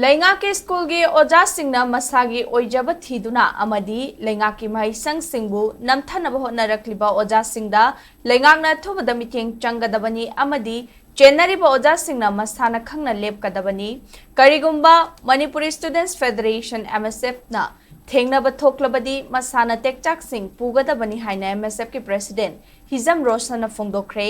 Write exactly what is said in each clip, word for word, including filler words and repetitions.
ꯂꯩꯉꯥꯛꯀꯤ ꯁ꯭ꯀꯨꯜꯒꯤ ꯑꯣꯖꯥꯁꯤꯡꯅ ꯃꯁꯥꯒꯤ ꯑꯣꯏꯖꯕ ꯊꯤꯗꯨꯅ ꯑꯃꯗꯤ ꯂꯩꯉꯥꯛꯀꯤ ꯃꯍꯩꯁꯪꯁꯤꯡꯕꯨ ꯅꯝꯊꯅꯕ ꯍꯣꯠꯅꯔꯛꯂꯤꯕ ꯑꯣꯖꯥꯁꯤꯡꯗ ꯂꯩꯉꯥꯛꯅ ꯑꯊꯨꯕꯗ ꯃꯤꯠꯌꯦꯡ ꯆꯪꯒꯗꯕꯅꯤ ꯑꯃꯗꯤ ꯆꯦꯟꯅꯔꯤꯕ ꯑꯣꯖꯥꯁꯤꯡꯅ ꯃꯁꯥꯅ ꯈꯪꯅ ꯂꯦꯞꯀꯗꯕꯅꯤ꯫ ꯀꯔꯤꯒꯨꯝꯕ ꯃꯅꯤꯄꯨꯔꯤ ꯁ꯭ꯇꯨꯗꯦꯟꯠꯁ ꯐꯦꯗꯔꯦꯁꯟ, ꯑꯦꯝ ꯑꯦꯁ ꯑꯦꯐꯅ ꯊꯦꯡꯅꯕ ꯊꯣꯛꯂꯕꯗꯤ ꯃꯁꯥꯅ ꯇꯦꯛꯆꯥꯛꯁꯤꯡ ꯄꯨꯒꯗꯕꯅꯤ ꯍꯥꯏꯅ ꯑꯦꯝ ꯑꯦꯁ ꯑꯦꯐꯀꯤ ꯄ꯭ꯔꯦꯁꯤꯗꯦꯟꯠ ꯍꯤꯖꯝ ꯔꯣꯁꯟꯅ ꯐꯣꯡꯗꯣꯛꯈ꯭ꯔꯦ꯫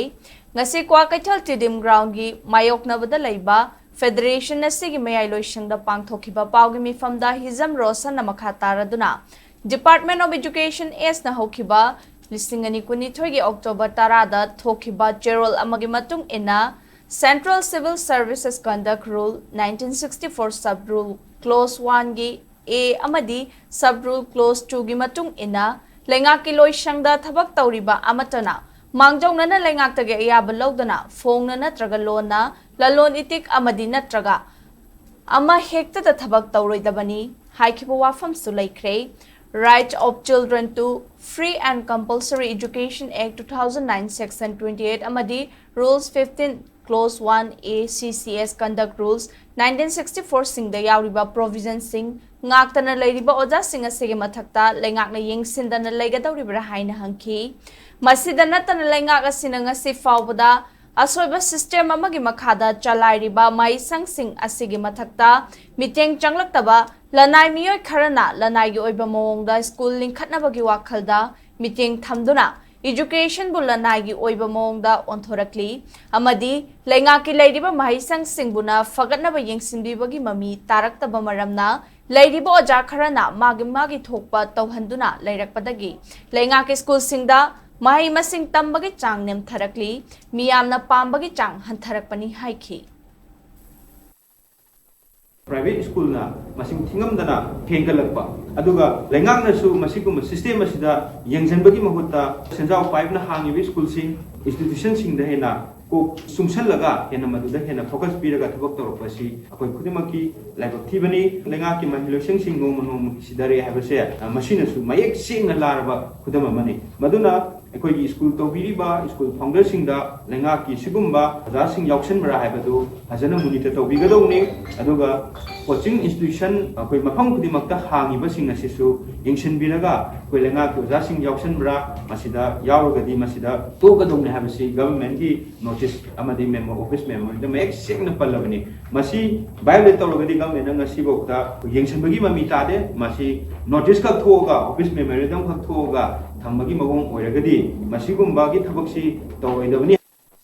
ꯉꯁꯤ ꯀ꯭ꯋꯥꯀꯩꯊꯦꯜ ꯇꯤꯗꯤꯝ ꯒ꯭ꯔꯥꯎꯟꯒꯤ ꯃꯥꯌꯣꯛꯅꯕꯗ ꯂꯩꯕ ꯐꯦꯗꯔꯦꯁꯟ ꯑꯁꯤꯒꯤ ꯃꯌꯥꯏ ꯂꯣꯏꯁꯪꯗ ꯄꯥꯡꯊꯣꯛꯈꯤꯕ ꯄꯥꯎꯒꯤ ꯃꯤꯐꯝꯗ ꯍꯤꯖꯝ ꯔꯣꯁꯟꯅ ꯃꯈꯥ ꯇꯥꯔꯗꯨꯅ Department of Education ꯑꯦꯁꯅ ꯍꯧꯈꯤꯕ ꯂꯤꯁꯤꯡ ꯑꯅꯤ ꯀꯨꯟꯅꯤꯊꯣꯏꯒꯤ ꯑꯣꯛꯇꯣꯕꯔ ꯇꯔꯥꯗ ꯊꯣꯛꯈꯤꯕ ꯆꯦꯔꯣꯜ ꯑꯃꯒꯤ ꯃꯇꯨꯡ ꯏꯟꯅ Central Civil Services Conduct Rule nineteen sixty four Sub Rule Clause one ꯒꯤ A ꯑꯃꯗꯤ Sub Rule Clause two ꯒꯤ ꯃꯇꯨꯡ ꯏꯟꯅ ꯂꯩꯉꯥꯛꯀꯤ ꯂꯣꯏꯁꯪꯗ ꯊꯕꯛ ꯇꯧꯔꯤꯕ ꯑꯃꯠꯇꯅ ꯃꯥꯡꯖꯧꯅꯅ ꯂꯩꯉꯥꯛꯇꯒꯤ ꯑꯌꯥꯕ ꯂꯧꯗꯅ ꯐꯣꯡꯅ ꯅꯠꯇ꯭ꯔꯒ ꯂꯣꯟꯅ ꯂꯂꯣꯟ ꯏꯇꯤꯛ ꯑꯃꯗꯤ ꯅꯠꯇ꯭ꯔꯒ ꯑꯃ ꯍꯦꯛꯇꯗ ꯊꯕꯛ ꯇꯧꯔꯣꯏꯗꯕꯅꯤ ꯍꯥꯏꯈꯤꯕ ꯋꯥꯐꯝꯁꯨ ꯂꯩꯈ꯭ꯔꯦ꯫ Right of Children to Free and Compulsory Education Act two thousand nine Section twenty eight ꯑꯃꯗꯤ Rules fifteen Clause one A C C S Conduct Rules nineteen sixty four ꯁꯤꯡꯗ ꯌꯥꯎꯔꯤꯕ provision ꯁꯤꯡ ꯉꯥꯛꯇꯅ ꯂꯩꯔꯤꯕ ꯑꯣꯖꯥꯁꯤꯡ ꯑꯁꯤꯒꯤ ꯃꯊꯛꯇ ꯂꯩꯉꯥꯛꯅ ꯌꯦꯡꯁꯤꯟꯗꯅ ꯂꯩꯒꯗꯧꯔꯤꯕ꯭ꯔꯥ ꯍꯥꯏꯅ ꯍꯪꯈꯤ꯫ ꯃꯁꯤꯗ ꯅꯠꯇꯅ ꯂꯩꯉꯥꯛ ꯑꯁꯤꯅ ꯉꯁꯤ ꯐꯥꯎꯕꯗ ꯑꯁꯣꯏꯕ system ꯑꯃꯒꯤ ꯃꯈꯥꯗ ꯆꯂꯥꯏꯔꯤꯕ ꯃꯍꯩꯁꯪꯁꯤꯡ ꯑꯁꯤꯒꯤ ꯃꯊꯛꯇ ꯃꯤꯠꯌꯦꯡ ꯆꯪꯂꯛꯇꯕ ꯂꯅꯥꯏ ꯃꯤꯑꯣꯏ ꯈꯔꯅ ꯂꯅꯥꯏꯒꯤ ꯑꯣꯏꯕ ꯃꯑꯣꯡꯗ ꯁ꯭ꯀꯨꯜ ꯂꯤꯡꯈꯠꯅꯕꯒꯤ ꯋꯥꯈꯜꯗ ꯃꯤꯠꯌꯦꯡ ꯊꯝꯗꯨꯅ education ꯕꯨ ꯂꯅꯥꯏꯒꯤ ꯑꯣꯏꯕ ꯃꯑꯣꯡꯗ ꯑꯣꯟꯊꯣꯔꯛꯂꯤ ꯑꯃꯗꯤ ꯂꯩꯉꯥꯛꯀꯤ ꯂꯩꯔꯤꯕ ꯃꯍꯩꯁꯪꯁꯤꯡꯕꯨꯅ ꯐꯒꯠꯅꯕ ꯌꯦꯡꯁꯤꯟꯕꯤꯕꯒꯤ ꯃꯃꯤ ꯇꯥꯔꯛꯇꯕ ꯃꯔꯝꯅ ꯂꯩꯔꯤꯕ ꯑꯣꯖꯥ ꯈꯔꯅ ꯃꯥꯒꯤ ꯃꯥꯒꯤ ꯊꯣꯛꯄ ꯇꯧꯍꯟꯗꯨꯅ ꯂꯩꯔꯛꯄꯗꯒꯤ ꯂꯩꯉꯥꯛꯀꯤ ꯁ꯭ꯀꯨꯜꯁꯤꯡꯗ ꯃꯍꯩ ꯃꯁꯤꯡ ꯇꯝꯕꯒꯤ ꯆꯥꯡ ꯅꯦꯝꯊꯔꯛꯂꯤ, ꯃꯤꯌꯥꯝꯅ ꯄꯥꯝꯕꯒꯤ ꯆꯥꯡ ꯍꯟꯊꯔꯛꯄꯅꯤ ꯍꯥꯏꯈꯤ꯫ Private ꯁ꯭ꯀꯨꯜꯅ ꯃꯁꯤꯡ ꯊꯤꯉꯝꯗꯅ ꯍꯦꯟꯒꯠꯂꯛꯄ, ꯑꯗꯨꯒ ꯂꯩꯉꯥꯛꯅꯁꯨ ꯃꯁꯤꯒꯨꯝꯕ system ꯑꯁꯤꯗ ꯌꯦꯡꯁꯤꯟꯕꯒꯤ ꯃꯍꯨꯠꯇ ꯁꯦꯟꯖꯥꯎ ꯄꯥꯏꯕꯅ ꯍꯥꯡꯉꯤꯕ ꯁ꯭ꯀꯨꯜꯁꯤꯡ, institution ꯁꯤꯡꯗ ꯍꯦꯟꯅ ꯀꯣꯛ ꯆꯨꯡꯁꯜꯂꯒ ꯍꯦꯟꯅ ꯃꯗꯨꯗ ꯍꯦꯟꯅ focus ꯄꯤꯔꯒ ꯊꯕꯛ ꯇꯧꯔꯛꯄꯁꯤ ꯑꯩꯈꯣꯏ ꯈꯨꯗꯤꯡꯃꯛꯀꯤ ꯂꯥꯏꯕꯛ ꯊꯤꯕꯅꯤ꯫ ꯂꯩꯉꯥꯛꯀꯤ ꯃꯍꯩꯂꯣꯏꯁꯪꯁꯤꯡ ꯅꯣꯡꯃ ꯅꯣꯡꯃꯒꯤ ꯁꯤꯊꯔꯦ ꯍꯥꯏꯕꯁꯦ, ꯑ, ꯃꯁꯤꯅꯁꯨ ꯃꯌꯦꯛ ꯁꯦꯡꯅ ꯂꯥꯔꯕ ꯈꯨꯗꯝ ꯑꯃꯅꯤ꯫ ꯃꯗꯨꯅ ꯑꯩꯈꯣꯏꯒꯤ ꯁ꯭ꯀꯨꯜ ꯇꯧꯕꯤꯔꯤꯕ ꯁ꯭ꯀꯨꯜ ꯐꯥꯎꯟꯗꯔꯁꯤꯡꯗ ꯂꯩꯉꯥꯛꯀꯤ ꯁꯤꯒꯨꯝꯕ ꯑꯣꯖꯥꯁꯤꯡ ꯌꯥꯎꯁꯟꯕ꯭ꯔꯥ ꯍꯥꯏꯕꯗꯨ ꯐꯖꯅ ꯃꯣꯅꯤꯇꯔ ꯇꯧꯕꯤꯒꯗꯧꯕꯅꯤ꯫ ꯑꯗꯨꯒ ꯀꯣꯆꯤꯡ ꯏꯟꯁꯇꯤꯇ꯭ꯌꯨꯁꯟ ꯑꯩꯈꯣꯏ ꯃꯐꯝ ꯈꯨꯗꯤꯡꯃꯛꯇ ꯍꯥꯡꯉꯤꯕꯁꯤꯡ ꯑꯁꯤꯁꯨ ꯌꯦꯡꯁꯤꯟꯕꯤꯔꯒ ꯑꯩꯈꯣꯏ ꯂꯩꯉꯥꯛꯀꯤ ꯑꯣꯖꯥꯁꯤꯡ ꯌꯥꯎꯁꯟꯕ꯭ꯔꯥ, ꯃꯁꯤꯗ ꯌꯥꯎꯔꯒꯗꯤ ꯃꯁꯤꯗ ꯇꯣꯛꯀꯗꯧꯅꯤ ꯍꯥꯏꯕꯁꯤ ꯒꯚꯔꯟꯃꯦꯟꯠꯀꯤ ꯅꯣꯇꯤꯁ ꯑꯃꯗꯤ ꯃꯦꯃꯣ, ꯑꯣꯐꯤꯁ ꯃꯦꯃꯣꯔꯦꯟꯗꯝ ꯃꯌꯦꯛ ꯁꯦꯡꯅ ꯄꯜꯂꯕꯅꯤ꯫ ꯃꯁꯤ ꯚꯥꯏꯑꯣꯂꯦꯠ ꯇꯧꯔꯒꯗꯤ ꯒꯚꯔꯟꯃꯦꯟꯠꯅ ꯉꯁꯤꯐꯥꯎꯗ ꯌꯦꯡꯁꯤꯟꯕꯒꯤ ꯃꯃꯤ ꯇꯥꯗꯦ꯫ ꯃꯁꯤ ꯅꯣꯇꯤꯁ ꯈꯛ ꯊꯣꯛꯑꯒ, ꯑꯣꯐꯤꯁ ꯃꯦꯃꯣꯔꯦꯟꯗꯝ ꯈꯛ ꯊꯣꯛꯑꯒ ꯊꯝꯕꯒꯤ ꯃꯑꯣꯡ ꯑꯣꯏꯔꯒꯗꯤ ꯃꯁꯤꯒꯨꯝꯕꯒꯤ ꯊꯕꯛꯁꯤ ꯇꯧꯔꯣꯏꯗꯕꯅꯤ꯫